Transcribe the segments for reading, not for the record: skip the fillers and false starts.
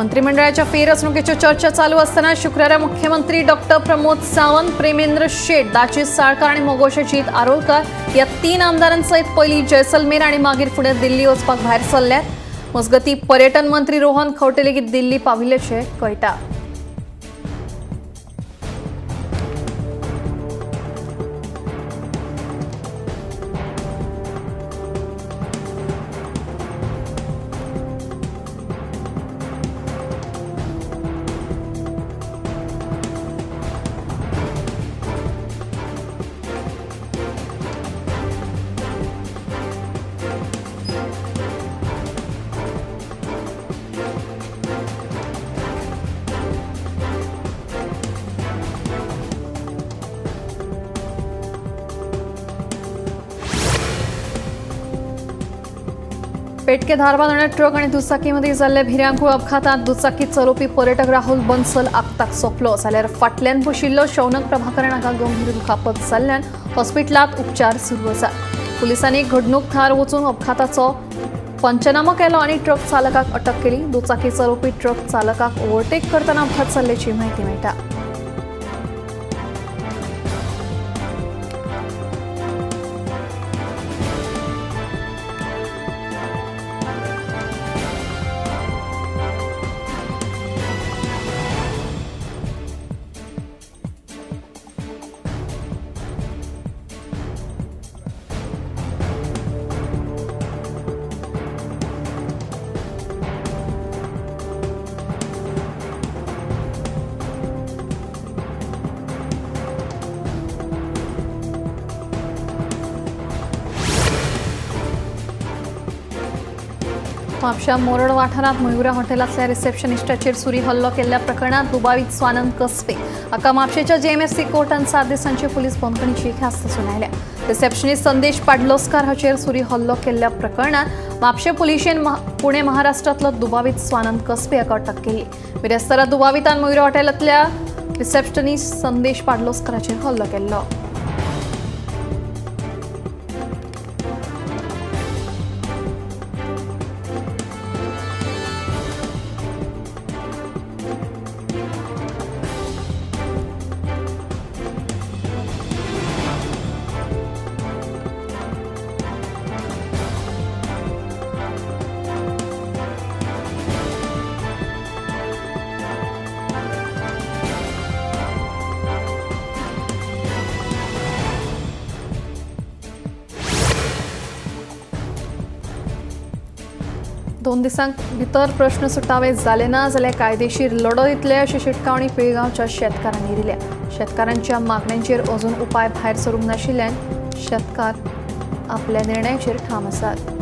मंत्रिमंडळाच्या फेररचणुकीच्यो चर्चा चालू असताना शुक्रारा मुख्यमंत्री डॉक्टर प्रमोद सावंत, प्रेमेंद्र शेट, दाजी साळकार आनी मोगोशे जीत आरोलकर ह्या 3 आमदारांसयत पयलीं जैसलमेर आनी मागीर फुडें दिल्ली वचपाक भायर सरल्यात। मजगतीं पर्यटन मंत्री रोहन खंवटे लेगीत दिल्ली पाविल्ल्याचें कळटा। पेटके धारबांदोड्यां ट्रक आनी दुचाकीमध्ये जाल्ल्या भिरांकूळ अपघातात दुचाकी चलोवपी पर्यटक राहुल बन्सल आक्ताक सोंपलो। जाल्यार फाटल्यान बशिल्लो शौनक प्रभाकरन हाका गंभीर दुखापत जाल्ल्यान हॉस्पिटलांत उपचार सुरू आसा। पुलिसांनी घडणूक थळार वचून अपघाताचो पंचनामो केलो आनी ट्रक चालकाक अटक केली। दुचाकी चलोवपी ट्रक चालकाक ओव्हरटेक करतना अपघात जाल्ल्याची म्हायती मेळटा। म्हापशा मोरड वाठारांत मयुरा हॉटेलांतल्या रिसेप्शनिस्टाचेर सुरी हल्लो केल्ल्या प्रकरणात दुबावीत स्वानंद कसबे हाका म्हापशेच्या जेएमएफसी कोर्टान 7 दिसांची पुलीस बंदखणीची ख्यास्त सुनायल्या। रिसेप्शनिस्ट संदेश पाडलोस्कार हाचेर सुरी हल्लो केल्ल्या प्रकरणात म्हापशे पुलिशेन पुणे महाराष्ट्रांतलो दुबावीत स्वानंद कसबे हाका अटक केली। बिरेस्तारा दुबावितान मयुरा हॉटेलांतल्या रिसेप्शनिस्ट संदेश पाडलोस्काराचेर हल्लो केल्लो। दोन दिसांक भितर प्रश्न सुटावे जाले ना जाल्यार कायदेशीर लढो दितले अशी शिटकावणी पिळगांवच्या शेतकारांनी दिल्या। शेतकारांच्या मागण्यांचेर अजून उपाय भायर सरूंक नाशिल्ल्यान शेतकार आपल्या निर्णयाचेर ठाम आसात।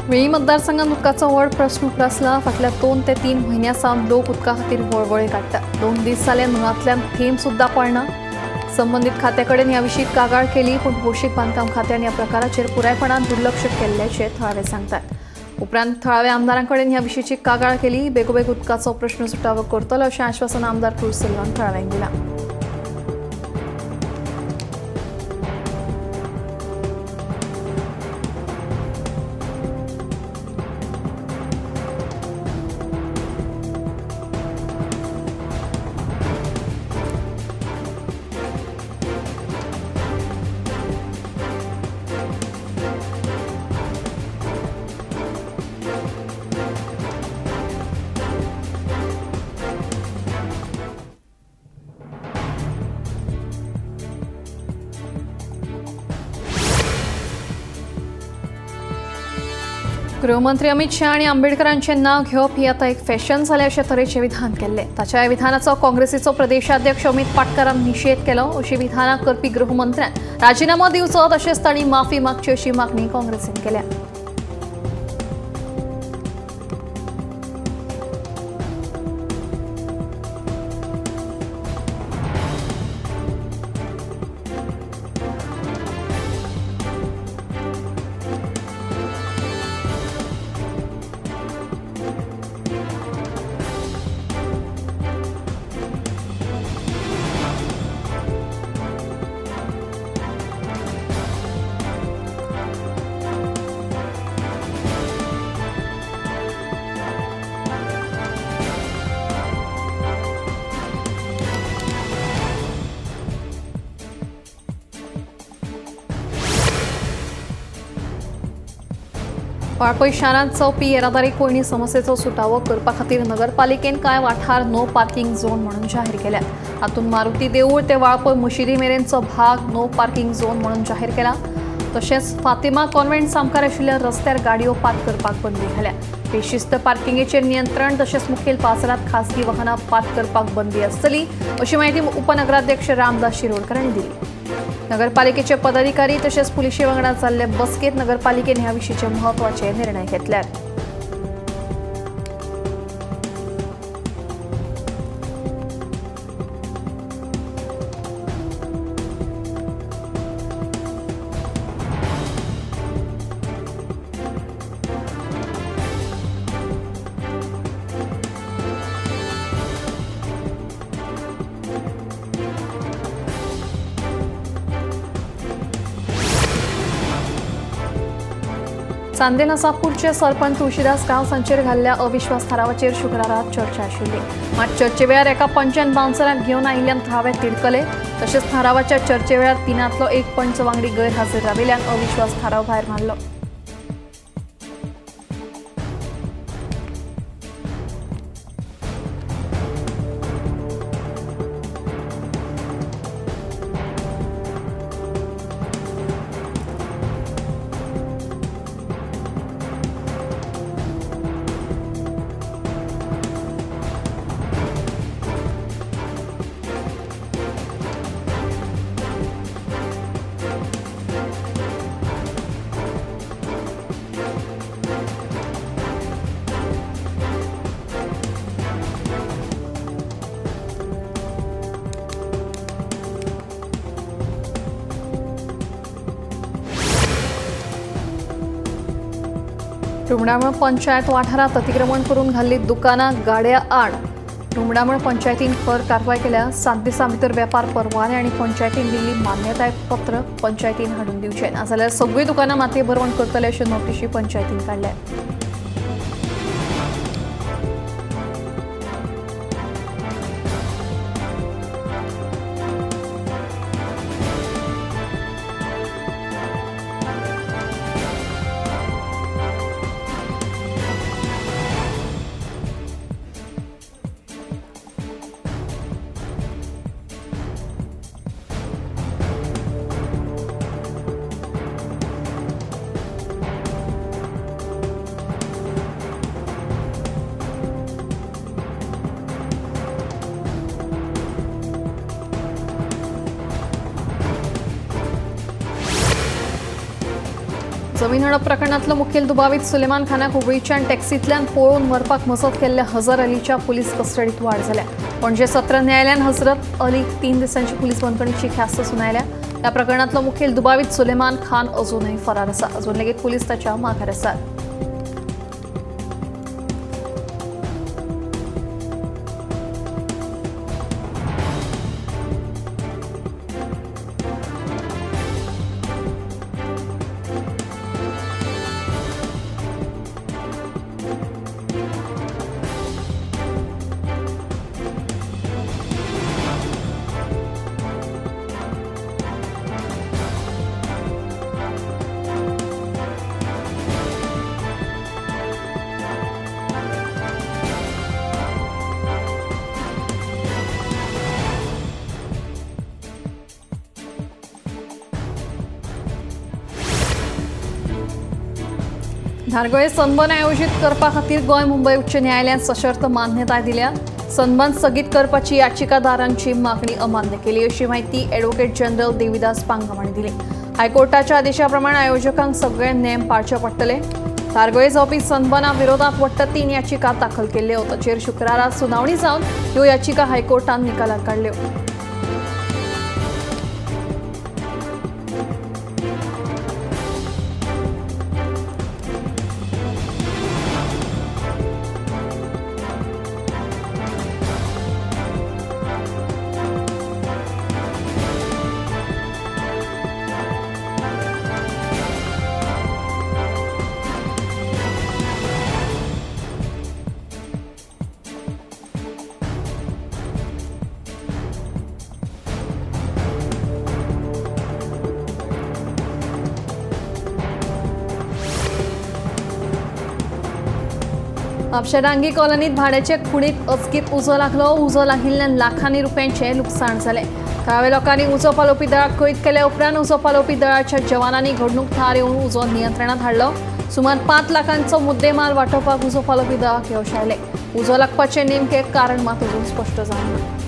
वेळी मतदारसंघात उदकाचो व्हड प्रश्न उप्रासला। फाटल्या 2 ते 3 म्हयन्यां सावन लोक उदका खातीर वळवळे काडटात। 2 दीस जाले न्हंयांतल्यान थेंब सुद्दां पडना। संबंदीत खात्या कडेन ह्या विशीं कागाळ केली, पूण भौशीक बांदकाम खात्यान ह्या प्रकाराचेर पुरायपणान दुर्लक्ष केल्ल्याचें थळावे सांगतात। उपरांत थळाव्या आमदारां कडेन ह्या विशींची कागाळ केली। बेगोबेग उदकाचो प्रश्न सुटावो करतलो अशें आश्वासन आमदार क्रूज सिल्वान थळाव्यांक दिलां। गृहमंत्री अमित शहा आनी आंबेडकरांचें नांव घेवप ही आतां एक फॅशन जालें अशे तरेचें विधान केल्लें. ताच्या ह्या विधानाचो काँग्रेसीचो प्रदेशाध्यक्ष अमित पाटकारान निशेध केलो. अशी विधानां करपी गृहमंत्र्यान राजिनामो दिवचो तशेंच तांणी माफी मागची अशी मागणी काँग्रेसीन केल्या. वाळपय शारांत जावपी येरादारी कोयणी समस्येचो सुटावो करपा खातीर नगरपालिकेन कांय वाठार नो पार्किंग झोन म्हणून जाहीर केल्यात. हातूंत मारुती देऊळ ते वाळपय मशिदी मेरेनचो भाग नो पार्किंग झोन म्हणून जाहीर केला. तशेंच फातिमा कॉन्व्हेंट सामकार आशिल्ल्या रस्त्यार गाडयो पार्क करपाक बंदी घाल्या. बेशिस्त पार्किंगेचेर नियंत्रण तशेंच मुखेल बाजारांत खासगी वाहनां पार्क करपाक बंदी आसतली अशी म्हायती उपनगराध्यक्ष रामदास शिरोडकर हांणी दिली. नगरपालिकेचे पदाधिकारी तशेंच पुलिशे वांगडा जाल्ले बसकेत नगरपालिकेन ह्या विशींचे महत्वाचे निर्णय घेतल्यात. चांदेल हसापूरचे सरपंच तुळशीदास गांवस हांचेर घाल्ल्या अविश्वास थारावाचेर शुक्रारा चर्चा आशिल्ली. मात चर्चे वेळार एका पंचान बाउन्सराक घेवन आयिल्ल्यान थळावे तिडकले. तशेंच थारावाच्या चर्चे वेळार तिनांतलो एक पंच वांगडी गैरहाजीर राविल्ल्यान अविश्वास थाराव भायर मारलो. रुमडामळ पंचायत वाठारात अतिक्रमण करून घाल्ली दुकानां गाड्या आड रुमडामळ पंचायतीन खर कारवाय केल्या. 7 दिसां भितर वेपार परवाने आनी पंचायतीन दिल्ली मान्यताय पत्र पंचायतीन हाडून दिवचें, नाजाल्यार सगळीं दुकानां मातये भरवण करतले अश्यो नोटिशी पंचायतीन काडल्या. जमीन हडप प्रकरणातलो मुखेल दुबावीत सुलेमान खानाक हुबळीच्यान टॅक्सींतल्यान पळोवन व्हरपाक मजत केल्ल्या हजर अलीच्या पुलीस कस्टडीत वाड जाल्या. पणजे सत्र न्यायालयान हजरत अलीक 3 दिसांची पुलीस बंदखणीची ख्यास्त सुनायल्या. ह्या प्रकरणातलो मुखेल दुबावीत सुलेमान खान अजूनय फरार आसा. अजून लेगीत पुलीस ताच्या माघार आसात. धारगळे सनबर्न आयोजीत करपा खातीर गोंय मुंबय उच्च न्यायालयान सशर्त मान्यताय दिल्या. सनबर्न स्थगीत करपाची याचिकादारांची मागणी अमान्य केली अशी माहिती ॲडव्होकेट जनरल देविदास पांगम हांणी दिली. हायकोर्टाच्या आदेशाप्रमाणे आयोजकांक सगळे नेम पाळचे पडटले. धारगळे जावपी सनबर्ना विरोधात वट्ट 3 याचिका दाखल केल्ल्यो. ताचेर शुक्रारा सुनावणी जावन ह्यो याचिका हायकोर्टान निकालात काडल्यो. म्हापशें डांगी कॉलनीत भाड्याचे कुडींत अचकीत उजो लागलो. उजो लागिल्ल्यान लाखांनी रुपयांचें लुकसाण जालें. थळाव्या लोकांनी उजो पालोवपी दळाक कळीत केल्या उपरांत उजो पालोवपी दळाच्या जवानांनी घडणूक थळार येवन उजो नियंत्रणात हाडलो. सुमार 5 लाखांचो मुद्देमाल वांटोवपाक उजो पालोवपी दळाक यश आयलें. उजो लागपाचें नेमकें कारण मात अजून स्पश्ट जावंक ना.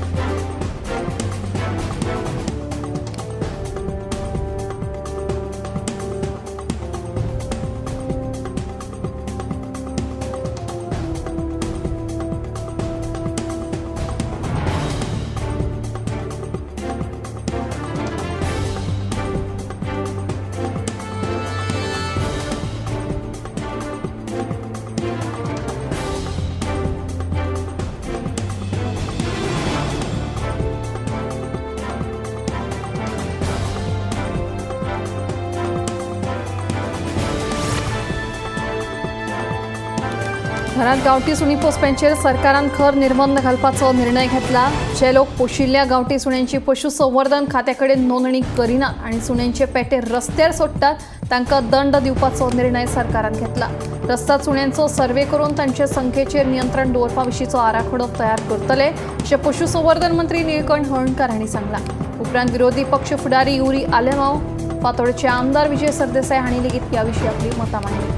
घरात गावठी सुणी पोसप्यांचेर सरकारान खर निर्बंध घालपाचो निर्णय घेतला. जे लोक पोशिल्ल्या गावठी सुण्यांची पशुसंवर्धन खात्याकडेन नोंदणी करिनात आनी सुण्यांचे पेटे रस्त्यार सोडटात तांकां दंड दिवपाचो निर्णय सरकारान घेतला. रस्त्यार सुण्यांचो सर्वे करून तांचे संख्येचेर नियंत्रण दवरपा विशींचो आराखडो तयार करतले अशें पशुसंवर्धन मंत्री निळकंठ हळर्णकार हांणी सांगलां. उपरांत विरोधी पक्ष फुडारी युरी आलेमाव, फातोडचे आमदार विजय सरदेसाय हांणी लेगीत ह्या विशीं आपली मतां मांडली.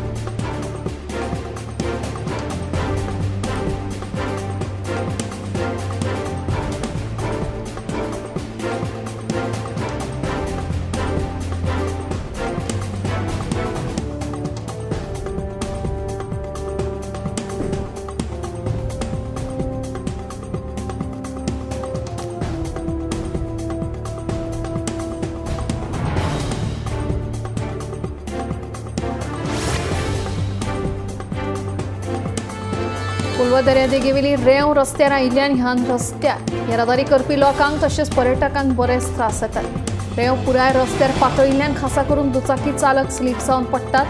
कोलवा दर्यादेगेवेली रेंव रस्त्यार आयिल्ल्यान ह्या रस्त्यार येरादारी करपी लोकांक तशेंच पर्यटकांक बरेच त्रास जातात. रेंव पुराय रस्त्यार पातळिल्ल्यान खासा करून दुचाकी चालक स्लीप जावन पडटात.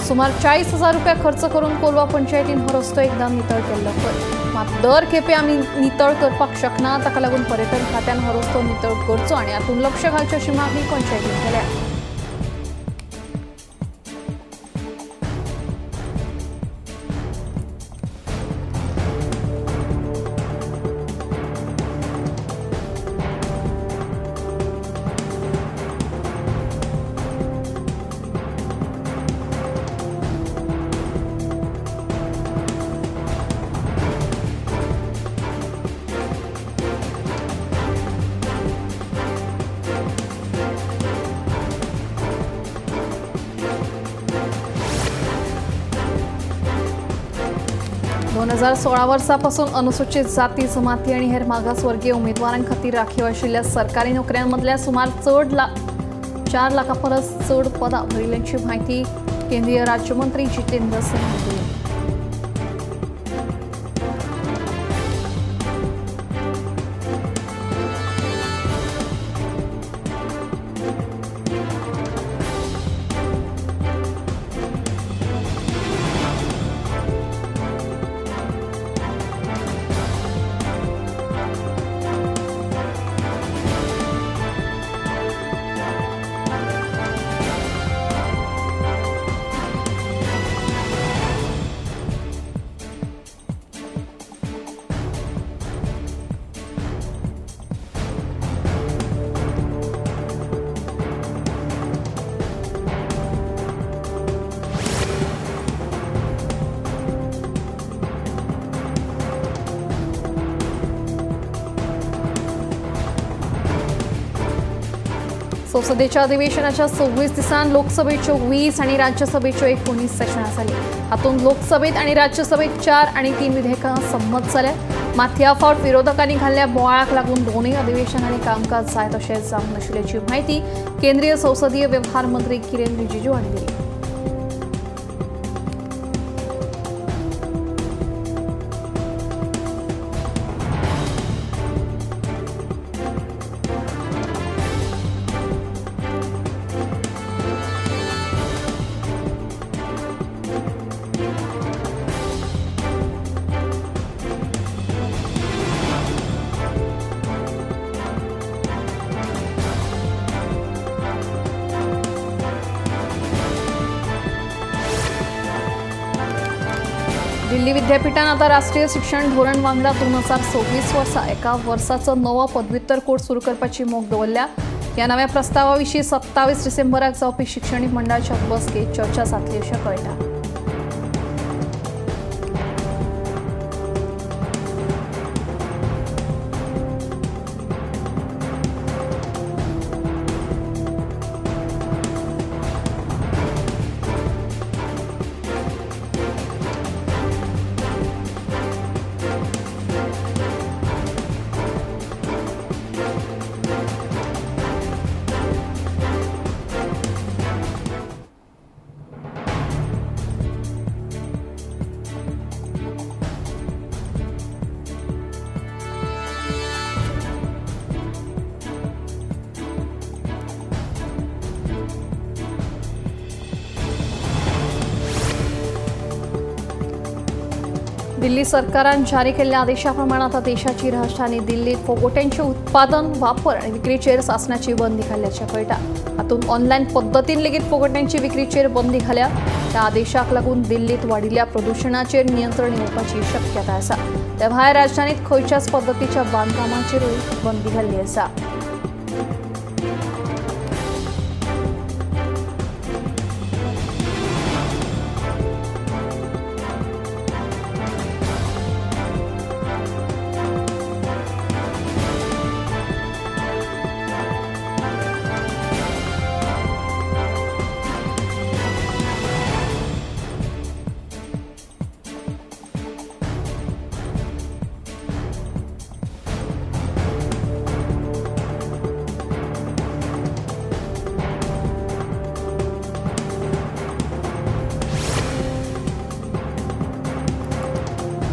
सुमार 40,000 रुपया खर्च करून कोलवा पंचायतीन हो रस्तो एकदां नितळ केल्लो खंय. मात दर खेपे आमी नितळ करपाक शकना. ताका लागून पर्यटन खात्यान हो रस्तो नितळ करचो आनी हातूंत लक्ष घालचें अशी मागणी पंचायतीन केल्या. दोन 2016 वर्सापासून अनुसूचित जाती जमाती आनी हेर मागासवर्गीय उमेदवारां खातीर राखीव आशिल्ल्या सरकारी नोकऱ्यांमदल्या सुमार 4 लाखां परस चड पदां भरिल्ल्याची म्हायती केंद्रीय राज्यमंत्री जितेंद्र सिंग हांणी दिली. संसदेच्या अधिवेशनाच्या 26 दिसांत लोकसभेच्यो 20 आनी राज्यसभेच्यो 19 सेशनां जाली. हातूंत लोकसभेत आनी राज्यसभेत 4 आनी 3 विधेयकां संमत जाल्या. मात ह्या फावट विरोधकांनी घाल्ल्या बोवाळाक लागून दोनूय अधिवेशनांनी कामकाज जाय तशें जावंक नाशिल्ल्याची म्हायती केंद्रीय संसदीय व्यवहार मंत्री किरेन रिजिजू हांणी दिली. दिल्ली विद्यापीठान आता राष्ट्रीय शिक्षण धोरण वांगडा 2026 वर्सा एका वर्साचो नवो पदव्युत्तर कोर्स सुरू करपाची मोख दवरल्या. ह्या नव्या प्रस्तावा विशीं 27 डिसेंबराक जावपी शिक्षणीक मंडळाच्या बसकेत चर्चा जातली अशें कळटा. दिल्ली सरकारान जारी केल्ल्या आदेशाप्रमाणे आता देशाची राजधानी दिल्लीत फोगोट्यांचे उत्पादन, वापर आणि विक्रीचेर सासणाची बंदी घाल्ल्याचें कळटा. हातूंत ऑनलायन पद्दतीन लेगीत फोगोट्यांची विक्रीचेर बंदी घाल्या. त्या आदेशाक लागून दिल्लीत वाडिल्ल्या प्रदुशणाचेर नियंत्रण येवपाची शक्यता आसा. त्या भायर राजधानीत खंयच्याच पद्दतीच्या बांदकामाचेरूय बंदी घाल्ली आसा.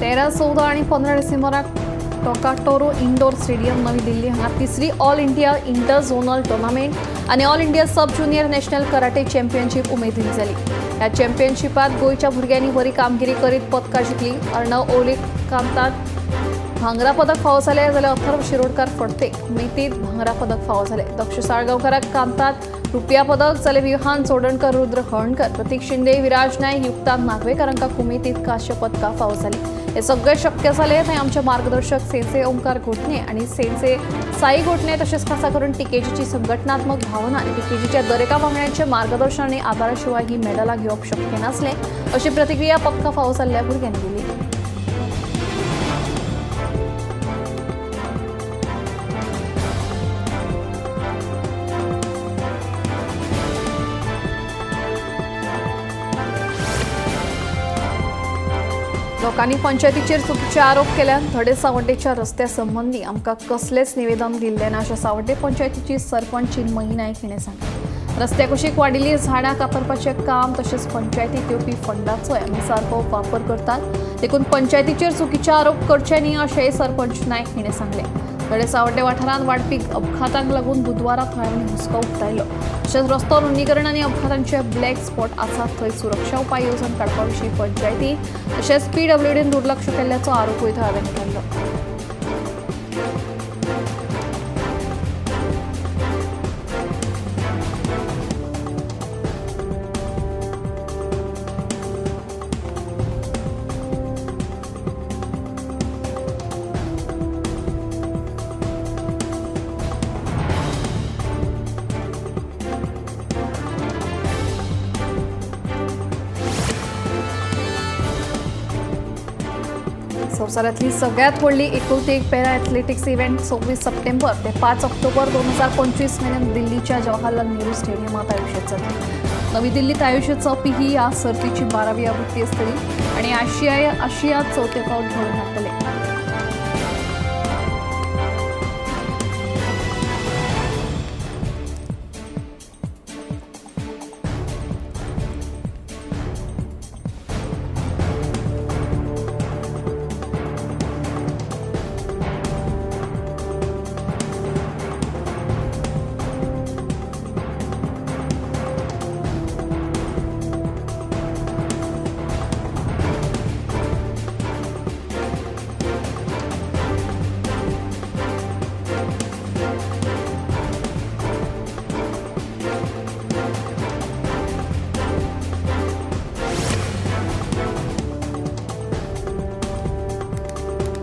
तेरा, 14 आणि 15 डिसेंबराक टोकाटोरो इंडोर स्टेडियम नवी दिल्ली हांगा तिसरी all India inter zonal tournament आनी all India sub junior national karate championship उमेदीन जाली. ह्या चॅम्पियनशिपात गोंयच्या भुरग्यांनी बरी कामगिरी करीत पदकां जिखली. अर्णव ओलीक कामतात भांगरा पदक फावो जालें, जाल्यार अथर्व शिरोडकार फडते उमेदीत भांगरा पदक फावो जालें. दक्ष साळगांवकाराक कामतात रुपया पदक जाल्यार विहान चोडणकर, रुद्र हळणकर, प्रतीक शिंदे, विराज नायक, युक्ता नागवेकर हांकां कुमेतीत कांस्य पदकां फावो जालीं. हे सगळे शक्य जालें थंय आमचे मार्गदर्शक सेन्से ओंकार घोटणे आनी सेन्से साई घोटणे तशेंच खासा करून टीकेजीची संघटनात्मक भावना आनी टीकेजीच्या दरेका वांगड्यांचे मार्गदर्शन आनी आदाराशिवाय ही मेडलां घेवप शक्य नासलें अशी प्रतिक्रिया पदकां फावो जाल्ल्या भुरग्यांनी दिली. लोकांनी पंचायतीचेर चुकीचे आरोप केल्यान धडे सावड्डेच्या रस्त्या संबंदी आमकां कसलेच निवेदन दिल्लें ना अशें सावड्डे पंचायतीची सरपंच चिन्मयी नायक हिणें सांगलें. रस्त्या कुशीक वाडिल्लीं झाडां कातरपाचें काम तशेंच पंचायतीक येवपी फंडाचोय आमी सारको वापर करतात, देखून पंचायतीचेर चुकीचे आरोप करचे न्ही अशेंय सरपंच नायक हिणें सांगलें. धडे सावड्डे वाठारांत वाडपी अपघातांक लागून बुधवारा थळाव्यांनी हुस्को उक्तायलो. तशेंच रस्तो रुंदीकरण आनी अपघातांचे ब्लॅक स्पॉट आसात थंय सुरक्षा उपाय येवजण काडपा विशीं पंचायती तशेंच पीडब्ल्यूडीन दुर्लक्ष केल्ल्याचो आरोपूय थळाव्यांनी केल्लो. संवसारांतली सगळ्यात व्हडली एकुलती एक पॅरा एथलेटिक्स इव्हेंट 26 सप्टेंबर ते 5 ऑक्टोबर 2025 मेरेन दिल्लीच्या जवाहरलाल नेहरू स्टेडियमात आयोजित जातली. नवी दिल्लीत आयोजित जावपी ही ह्या सर्तीची 12वी आवृत्ती आसतली आनी आशियात चवथे फावट घडोवन हाडटले.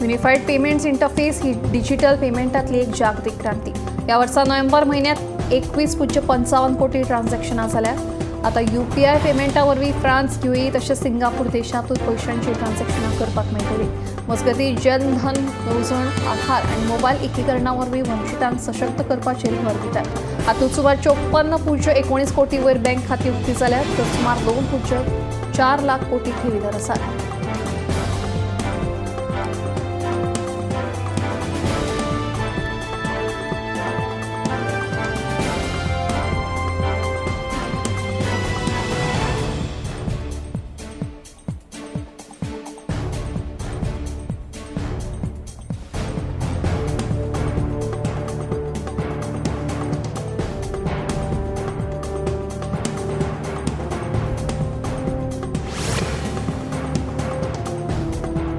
युनिफाईड पेमेंट्स इंटरफेस ही डिजिटल पेमेंटातली एक जागतिक क्रांती. या वर्सा नोव्हेंबर महिन्यात 21.55 कोटी ट्रान्झॅक्शनां जाल्या. आता UPI पेमेंटा वरवीं फ्रांस, UAE तशेंच सिंगापूर देशांतूय पयशांची ट्रान्झॅक्शनां करपाक मेळटली. मजगतीं जन धन येवजण, आधार आनी मोबायल एकीकरणा वरवीं वंचितांक सशक्त करपाचेर भर दितात. हातूंत सुमार 54.19 कोटी वयर बँक खातीं उक्ती जाल्यात, तर सुमार 2.4 लाख कोटी ठेवीदार आसात.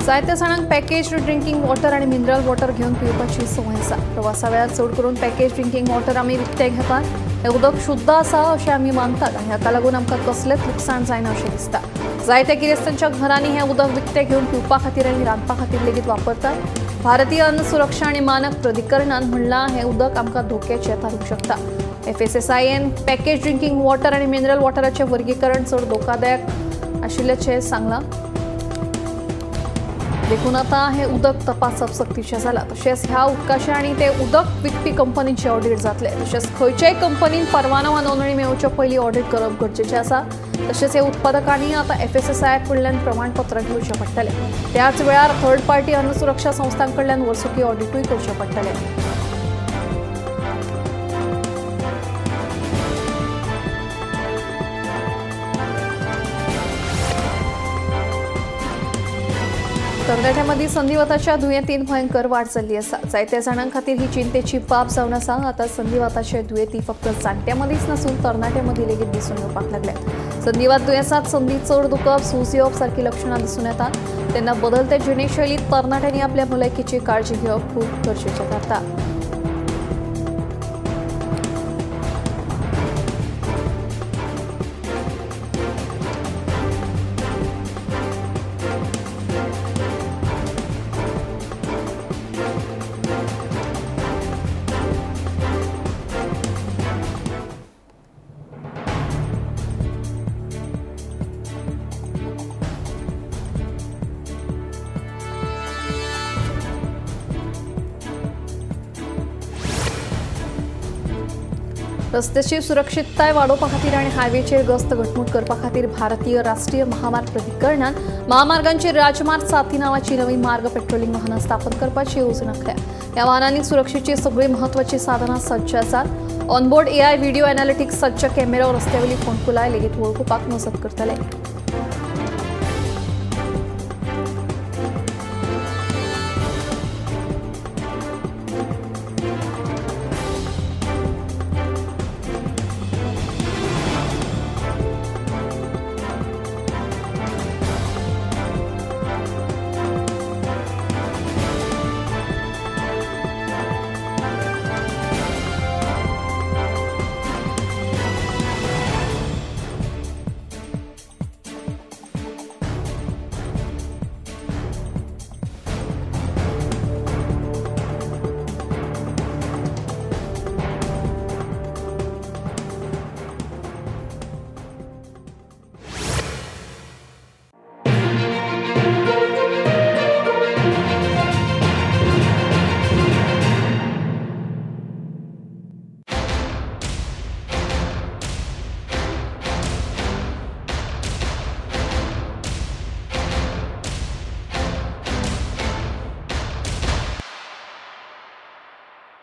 जायत्या जाणांक पॅकेज ड्रिंकिंग वॉटर आनी मिनरल वॉटर घेवन पिवपाची संवय आसा. प्रवासा वेळार चड करून पॅकेज ड्रिंकिंग वॉटर आमी विकतें घेतात. हें उदक शुद्ध आसा अशें आमी मानतात आनी हाका लागून आमकां कसलेंच लुकसाण जायना अशें दिसता. जायत्या गिरेस्तांच्या घरांनी हें उदक विकतें घेवन पिवपा खातीर आनी रांदपा खातीर लेगीत वापरतात. भारतीय अन्न सुरक्षा आनी मानक प्राधिकरणान म्हणलां हें उदक आमकां धोक्याचें थारूंक शकता. FSSAIन पॅकेज ड्रिंकिंग वॉटर आनी मिनरल वॉटराचें वर्गीकरण चड धोकादायक आशिल्ल्याचें सांगलां. देखून आता हे उदक तपासप सक्तीचें जालां. तशेंच ह्या उदकाचें आनी ते उदक विकपी कंपनीचें ऑडिट जातलें. तशेंच खंयच्याय कंपनीन परवानो वा नोंदणी मेळोवचे पयलीं ऑडिट करप गरजेचें आसा. तशेंच हे उत्पादकांनी आतां FSSAI कडल्यान प्रमाणपत्र घेवचें पडटलें. त्याच वेळार थर्ड पार्टी अन्न सुरक्षा संस्थां कडल्यान वर्सुकी ऑडिटूय करचें पडटलें. तरणाट्यांमदीं संधिवाताच्या दुयेंतीन भयंकर वाड जाल्ली आसा. जायत्या जाणां खातीर ही चिंतेची बाब जावन आसा. आतां संधिवाताचे दुयेंती फक्त जाणट्यां मदींच नासून तरणाट्यां मदीं लेगीत दिसून येवपाक लागल्यात. संधिवात दुयेंसांत संधी चड दुखप, सूज येवप सारकी लक्षणां दिसून येतात. तेन्ना बदलते जिणेशैलींत तरणाट्यांनी आपल्या भलायकेची काळजी घेवप खूब गरजेचें थारता. रस्त्याची सुरक्षितताय वाडोवपा खातीर आनी हायवेचेर गस्त घटमूट करपा खातीर भारतीय राष्ट्रीय महामार्ग प्राधिकरणान महामार्गांचेर राजमार्ग साथी नावाची नवी मार्ग पेट्रोलिंग वाहनां स्थापन करपाची येवजण आखल्या. ह्या वाहनांनी सुरक्षेची सगळीं म्हत्वाची साधनां सज्ज आसात. ऑनबोर्ड AI video analytics सज्ज कॅमेरो रस्त्यावेली फोंडकुलां लेगीत वळखुपाक मजत करतले.